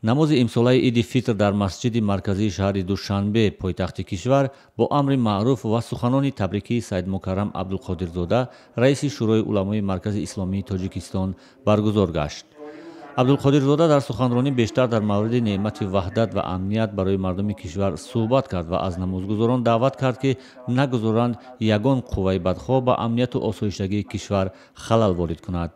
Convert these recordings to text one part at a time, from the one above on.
Намози имсолаи Иди Фитр дар масҷиди марказии шаҳри Душанбе, пойтахти кишвар, бо амри маъруф ва суханони табрикии Саидмукаррам Абдулқодирзода, раиси Шӯрои уламои Маркази исломии Тоҷикистон, баргузор гашт. Абдулқодирзода дар суханронӣ бештар дар мавриди неъмати ваҳдат ва амният барои мардуми кишвар суҳбат кард ва аз намозгузорон даъват кард, ки нагузоранд ягон қувваи бадхоҳ ба амнияту осоиштагии кишвар халал ворид кунад.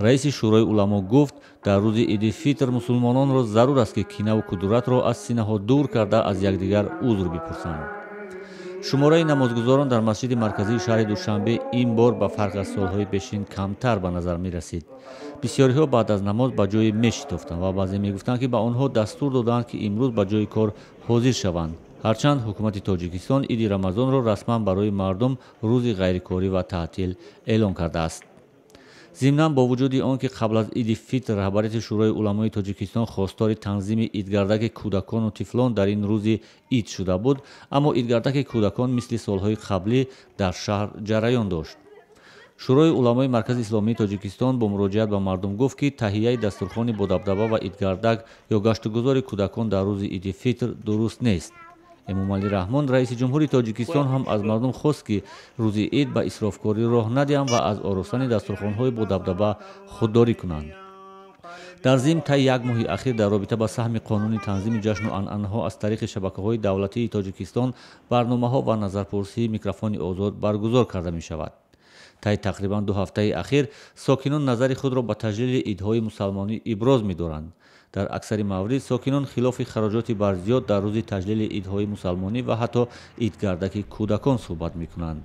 Раиси Шӯрои уламо гуфт, дар рӯзи Иди Фитр мусулмононро зарур аст, ки кинаву кудуратро аз синаҳо дур карда, аз якдигар узр бипурсанд. Шумораи намозгузорон дар масҷиди марказии шаҳри Душанбе ин бор ба фарқ аз солҳои пешин камтар ба назар мерасид. Бисёриҳо баъд аз намоз ба ҷое мешитофтанд ва баъзе мегуфтанд, ки ба онҳо дастур доданд, ки имрӯз ба ҷои кор ҳозир шаванд. Ҳарчанд ҳукумати Тоҷикистон Иди Рамазонро расман барои мардум рӯзи ғайрикорӣ ва таътил эълон кардааст. Зимнан, бо вуҷуди он ки қабл аз Иди Фитр раҳбарияти Шӯрои уламои Тоҷикистон хостори танзими идгардаки кӯдакону тифлон дар ин рӯзи ид шуда буд, аммо идгардаки кӯдакон мисли солҳои қаблӣ дар шаҳр ҷараён дошт. Шӯрои уламои Маркази исломии Тоҷикистон бо муроҷиат ба мардум гуфт, ки таҳияи дастурхони бодабдаба ва идгардак ё гаштугузори кӯдакон дар рӯзи Иди Фитр дуруст нест. Эмомалӣ Раҳмон, раиси ҷумҳури Тоҷикистон, ҳам аз мардум хост, ки рӯзи ид ба исрофкорӣ роҳ надиҳанд ва аз оростани дастурхонҳои бодабдаба худдорӣ кунанд. Дар зимн, таи як моҳи ахир дар робита ба саҳми қонуни танзими ҷашну анъанаҳо аз тариқи шабакаҳои давлатии Тоҷикистон барномаҳо ва назарпурсии «Микрофони озод» баргузор карда мешавад. Таи тақрибан 2 ҳафтаи ахир сокинон назари худро ба таҷлили идҳои мусалмонӣ иброз медоранд. Дар аксари маврид сокинон хилофи хароҷоти барзиёд дар рӯзи таҷлили идҳои мусалмонӣ ва ҳатто идгардаки кӯдакон суҳбат мекунанд.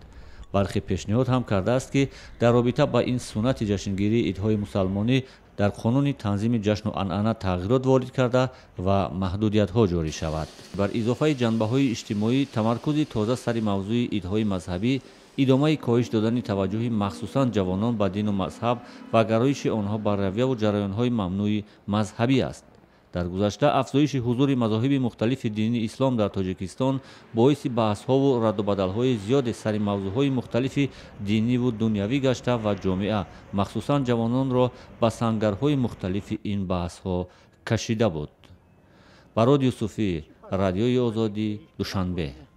Бархе пешниҳод ҳам кардааст, ки дар робита ба ин суннати ҷашнгирии идҳои мусалмонӣ дар қонуни танзими ҷашну анъана тағйирот ворид карда ва маҳдудиятҳо ҷорӣ шавад. Бар изофаи ҷанбаҳои иҷтимоӣ, тамаркузи тоза сари мавзӯи идҳои мазҳабӣ идомаи коҳиш додани таваҷҷӯҳи махсусан ҷавонон ба дину мазҳаб ва гароиши онҳо ба равияву ҷараёнҳои мамнӯи мазҳабӣ аст. Дар гузашта афзоиши ҳузури мазоҳиби мухталифи дини ислом дар Тоҷикистон боиси баҳсҳову раддубадалҳои зиёде сари мавзӯъҳои мухталифи диниву дунявӣ гашта ва ҷомеа, махсусан ҷавононро, ба сангарҳои мухталифи ин баҳсҳо кашида буд. Барод Юсуфӣ, Радиои Озодӣ, Душанбе.